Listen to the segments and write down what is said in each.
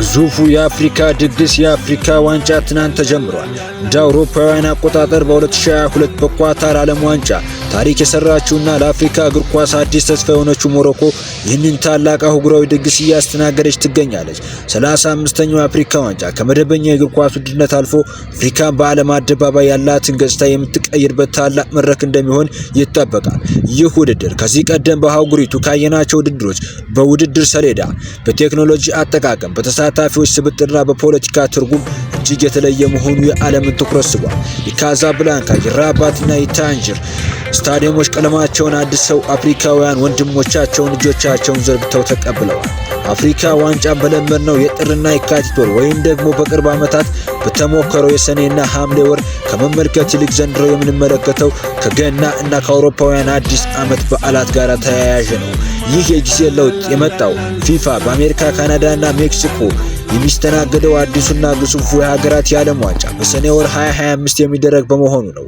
ግዙፉ የአፍሪካ ድግስ የአፍሪካ ዋንጫ ትናንት ተጀምሯል። እንደ አውሮፓውያን አቆጣጠር በ2022 በኳታር ዓለም ዋንጫ ታሪክ የሰራችውና ለአፍሪካ እግር ኳስ አዲስ ተስፋ የሆነችው ሞሮኮ ይህንን ታላቅ አህጉራዊ ድግስ እያስተናገደች ትገኛለች። 35ኛው የአፍሪካ ዋንጫ ከመደበኛ የእግር ኳስ ውድድርነት አልፎ አፍሪካን በዓለም አደባባይ ያላትን ገጽታ የምትቀይርበት ታላቅ መድረክ እንደሚሆን ይጠበቃል። ይህ ውድድር ከዚህ ቀደም በአህጉሪቱ ካየናቸው ውድድሮች በውድድር ሰሌዳ፣ በቴክኖሎጂ አጠቃቀም፣ በተሳታፊዎች ስብጥርና በፖለቲካ ትርጉም እጅግ የተለየ መሆኑ የዓለምን ትኩረት ስቧል። የካዛብላንካ፣ የራባትና የታንጅር ስታዲየሞች ቀለማቸውን አድሰው አፍሪካውያን ወንድሞቻቸውን እጆቻቸውን ዘርግተው ተቀብለዋል። አፍሪካ ዋንጫን በለመድነው የጥርና የካቲት ወር ወይም ደግሞ በቅርብ ዓመታት በተሞከረው የሰኔና ሐምሌ ወር ከመመልከት ይልቅ ዘንድሮ የምንመለከተው ከገና እና ከአውሮፓውያን አዲስ ዓመት በዓላት ጋር ተያያዥ ነው። ይህ የጊዜ ለውጥ የመጣው ፊፋ በአሜሪካ፣ ካናዳ እና ሜክሲኮ የሚስተናገደው አዲሱና ግዙፉ የሀገራት የዓለም ዋንጫ በሰኔ ወር 2025 የሚደረግ በመሆኑ ነው።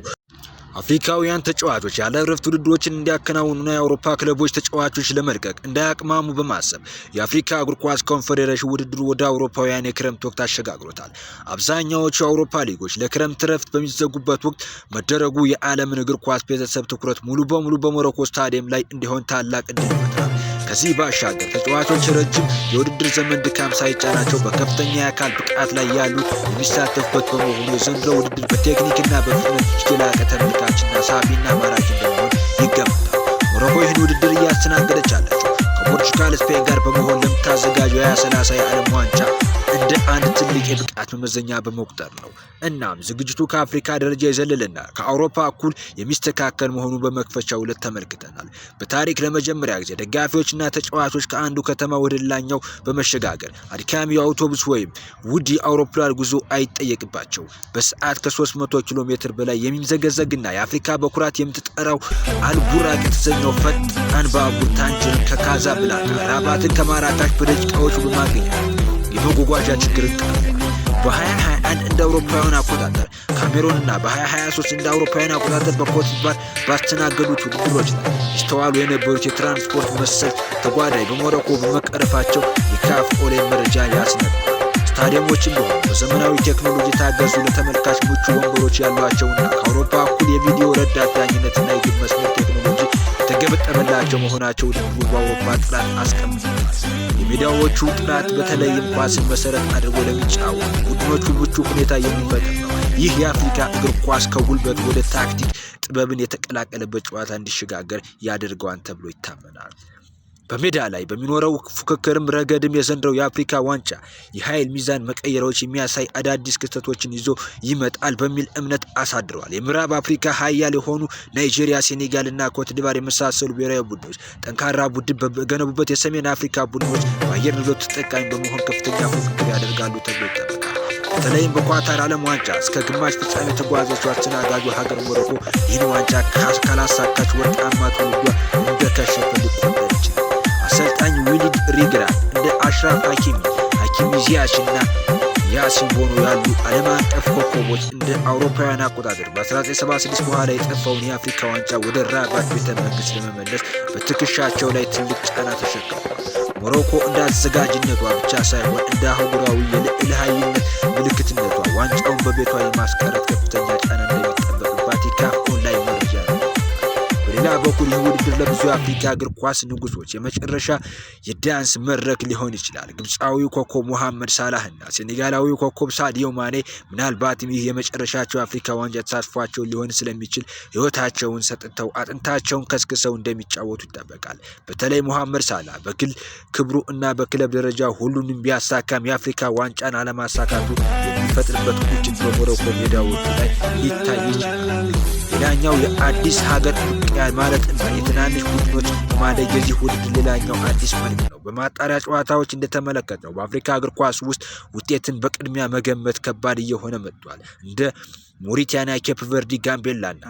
አፍሪካውያን ተጫዋቾች ያለ እረፍት ውድድሮችን እንዲያከናውኑና የአውሮፓ ክለቦች ተጫዋቾች ለመልቀቅ እንዳያቅማሙ በማሰብ የአፍሪካ እግር ኳስ ኮንፌዴሬሽን ውድድሩ ወደ አውሮፓውያን የክረምት ወቅት አሸጋግሮታል። አብዛኛዎቹ የአውሮፓ ሊጎች ለክረምት እረፍት በሚዘጉበት ወቅት መደረጉ የዓለምን እግር ኳስ ቤተሰብ ትኩረት ሙሉ በሙሉ በሞሮኮ ስታዲየም ላይ እንዲሆን ታላቅ እድል ይፈጥራል። ከዚህ ባሻገር ተጫዋቾች ረጅም የውድድር ዘመን ድካም ሳይጫናቸው በከፍተኛ የአካል ብቃት ላይ ያሉ የሚሳተፉበት በመሆኑ የዘንድሮ ውድድር በቴክኒክና በፍጥነት እጅግ የላቀ ተመልካችና ሳቢና ማራኪ እንደሚሆን ይገመታል። ሞሮኮ ይህን ውድድር እያስተናገደች አለችው ከፖርቹጋል፣ ስፔን ጋር በመሆን ለምታዘጋጀው የ2030 የዓለም ዋንጫ እንደ አንድ ትልቅ የብቃት መመዘኛ በመቁጠር ነው። እናም ዝግጅቱ ከአፍሪካ ደረጃ የዘለለና ከአውሮፓ እኩል የሚስተካከል መሆኑ በመክፈቻው ዕለት ተመልክተናል። በታሪክ ለመጀመሪያ ጊዜ ደጋፊዎችና ተጫዋቾች ከአንዱ ከተማ ወደ ሌላኛው በመሸጋገር አድካሚ የአውቶቡስ ወይም ውድ የአውሮፕላን ጉዞ አይጠየቅባቸው። በሰዓት ከ300 ኪሎ ሜትር በላይ የሚምዘገዘግና የአፍሪካ በኩራት የምትጠራው አልቡራቅ የተሰኘው ፈጣን ባቡር ታንጀርን ከካዛብላንካ፣ ራባትን ከማራካሽ በደቂቃዎች በማግኘት የመጓጓዣ ችግርን ቀርፏል። በ2021 እንደ አውሮፓውያን አቆጣጠር ካሜሮን እና በ2023 እንደ አውሮፓውያን አቆጣጠር በኮትዲቯር ባስተናገዱት ውድድሮች ላይ ይስተዋሉ የነበሩት የትራንስፖርት መሰል ተጓዳኝ በሞሮኮ በመቀረፋቸው የካፍ ኦንላይን መረጃ ያስነብባል። ስታዲየሞችም ቢሆኑ በዘመናዊ ቴክኖሎጂ የታገዙ፣ ለተመልካች ምቹ ወንበሮች ያሏቸውና ከአውሮፓ እኩል የቪዲዮ ረዳት ዳኝነትና የግብ መስመር ቴክኖሎጂ የተገጠመላቸው መሆናቸው ውድድሩ በአውሮፓ ጥራት አስቀምጠዋል። የሜዳዎቹ ጥራት በተለይም ኳስን መሰረት አድርጎ ለሚጫወቱ ቡድኖቹ ምቹ ሁኔታ የሚፈጥር ነው። ይህ የአፍሪካ እግር ኳስ ከጉልበት ወደ ታክቲክ ጥበብን የተቀላቀለበት ጨዋታ እንዲሸጋገር ያደርገዋል ተብሎ ይታመናል። በሜዳ ላይ በሚኖረው ፉክክርም ረገድም የዘንድሮው የአፍሪካ ዋንጫ የኃይል ሚዛን መቀየሮች የሚያሳይ አዳዲስ ክስተቶችን ይዞ ይመጣል በሚል እምነት አሳድረዋል። የምዕራብ አፍሪካ ሀያል የሆኑ ናይጄሪያ፣ ሴኔጋል እና ኮትዲቫር የመሳሰሉ ብሔራዊ ቡድኖች ጠንካራ ቡድን በገነቡበት የሰሜን አፍሪካ ቡድኖች በአየር ንብረቱ ተጠቃሚ በመሆን ከፍተኛ ፉክክር ያደርጋሉ ተብሎ ይጠበቃል። በተለይም በኳታር ዓለም ዋንጫ እስከ ግማሽ ፍጻሜ የተጓዘችው አስተናጋጁ ሀገር ሞሮኮ ይህን ዋንጫ ካላሳካች ወርቃማ ትውልዷ እንደከሸፈ ሊቆጠር ይችላል። አሰልጣኝ ዊሊድ ሪግራን እንደ አሽራፍ ሀኪሚ፣ ሀኪሚ ዚያች እና ያሲን ቦኖ ያሉ ዓለም አቀፍ ኮከቦች እንደ አውሮፓውያን አቆጣጠር በ1976 በኋላ የጠፋውን የአፍሪካ ዋንጫ ወደ ራባት ቤተ መንግስት ለመመለስ በትከሻቸው ላይ ትልቅ ጫና ተሸክመዋል። ሞሮኮ እንደ አዘጋጅነቷ ብቻ ሳይሆን እንደ አህጉራዊ የልዕለ ኃያልነት ምልክትነቷ ዋንጫውን በቤቷ የማስቀረት ከፍተኛ ጫና እንደሚጠበቅባት የካፍ ኦንላይን መረጃ ነው። በሌላ በኩል ይህ ውድድር ለብዙ የአፍሪካ እግር ኳስ ንጉሶች የመጨረሻ የዳንስ መድረክ ሊሆን ይችላል። ግብፃዊው ኮከብ ሙሐመድ ሳላህ እና ሴኔጋላዊው ኮከብ ሳዲዮ ማኔ ምናልባትም ይህ የመጨረሻቸው የአፍሪካ ዋንጫ ተሳትፏቸው ሊሆን ስለሚችል ሕይወታቸውን ሰጥተው አጥንታቸውን ከስክሰው እንደሚጫወቱ ይጠበቃል። በተለይ ሙሐመድ ሳላህ በግል ክብሩ እና በክለብ ደረጃ ሁሉንም ቢያሳካም የአፍሪካ ዋንጫን አለማሳካቱ የሚፈጥርበት ቁጭት በሞሮኮ ሜዳዎቹ ላይ ሊታይ ይችላል። ሌላኛው የአዲስ ሀገር ብቅ ማለት እና የትናንሽ ቡድኖች ማደግ የዚህ ውድድር ሌላኛው አዲስ መልክ ነው። በማጣሪያ ጨዋታዎች እንደተመለከትነው በአፍሪካ እግር ኳስ ውስጥ ውጤትን በቅድሚያ መገመት ከባድ እየሆነ መጥቷል። እንደ ሞሪታንያ፣ ኬፕ ቨርዲ፣ ጋምቤላና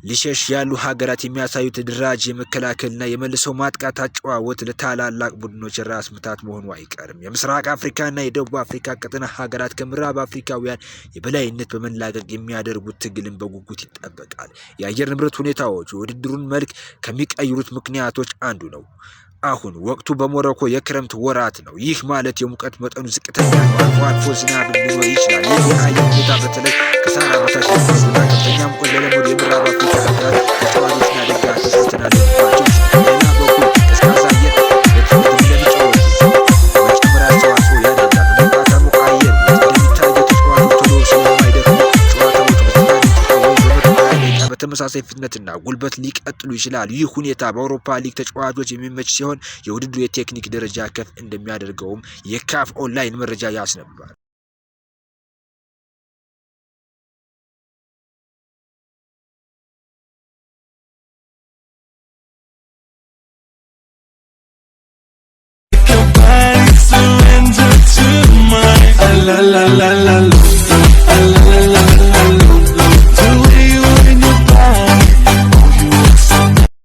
ሊሸሽ ያሉ ሀገራት የሚያሳዩት ድራጅ የመከላከልና የመልሰው ማጥቃት አጨዋወት ለታላላቅ ቡድኖች ራስ ምታት መሆኑ አይቀርም። የምስራቅ አፍሪካና የደቡብ አፍሪካ ቀጠና ሀገራት ከምዕራብ አፍሪካውያን የበላይነት በመላቀቅ የሚያደርጉት ትግልን በጉጉት ይጠበቃል። የአየር ንብረት ሁኔታዎች የውድድሩን መልክ ከሚቀይሩት ምክንያቶች አንዱ ነው። አሁን ወቅቱ በሞሮኮ የክረምት ወራት ነው። ይህ ማለት የሙቀት መጠኑ ዝቅተኛ ነው። አልፎ አልፎ ዝናብ ሊኖር ይችላል። ይህ የአየር ሁኔታ በተለይ ከሰሃራ በታች ለሚኖሩና ከፍተኛ ሙቀት ለለመዱ የምዕራብ አፍሪካ ሀገራት ተጫዋቾችና ደጋፊዎች ፈተና ሊሆንባቸው ይችላል። በሌላ በኩል ቀዝቃዛ አየር በፍጥነት ለሚጫወቱ መጨመር አስተዋጽኦ ያደርጋል። በሞቃታማው አየር ውስጥ እንደሚታየው ተጫዋቾች ቶሎ ስለማይደክሙ ጨዋታዎቹ በ90 ደቂቃ ወይም በ120 ደቂቃ በተመሳሳይ ፍጥነትና ጉልበት ሊቀጥሉ ይችላሉ። ይህ ሁኔታ በአውሮፓ ሊግ ተጫዋቾች የሚመች ሲሆን የውድድሩ የቴክኒክ ደረጃ ከፍ እንደሚያደርገውም የካፍ ኦንላይን መረጃ ያስነብባል። Your body surrender to mine. La la la la.